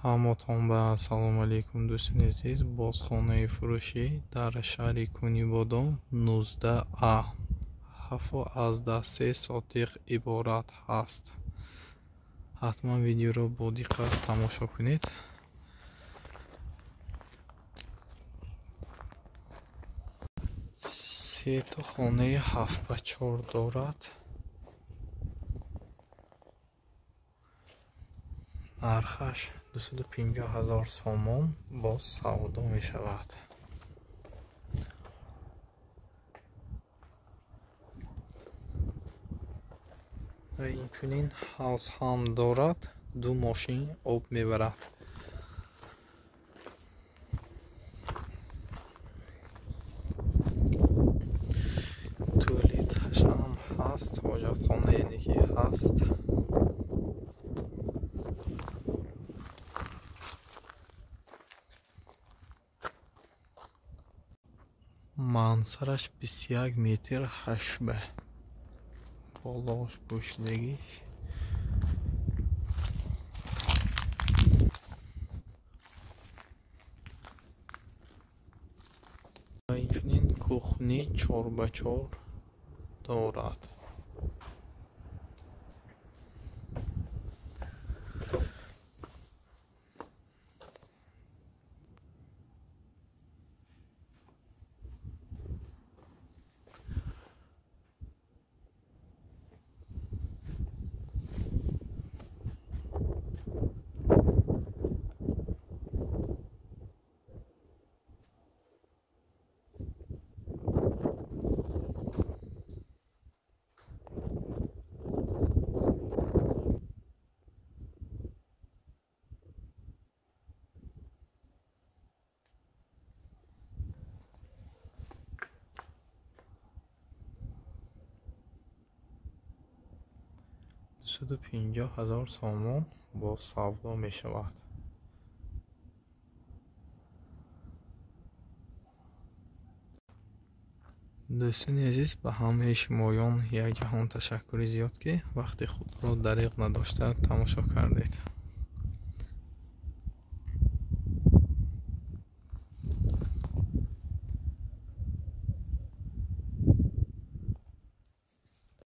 Ҳаматон ба ассалому алайкум, дӯстони азиз. Бозхонаи фурӯшӣ дар шаҳри Кунибодом 19А 7,3 сотиқ иборат ҳаст. Ҳатман видеоро бо диққат тамошо кунед. Сето хонаи 7 ба 4 дорад. Нархаш 250 000 сомон, боз савдо мешавад. Ва инчунин ҳавз ҳам дорад, ду мошин об мебарад. Туалеташ ҳам ҳаст, ҳоҷатхона яъне ки ҳаст. Мансараш 21 метр ҳашба. Болош пӯшидагиш. Ва инчунин кухни 4 ба 4 дорад. 250 000 сомон, боз савдо мешавад. Дӯстони азиз, ба ҳамаи шумоён як ҷаҳон ташаккури зиёд, ки вақти худро дариғ надошта тамошо кардед.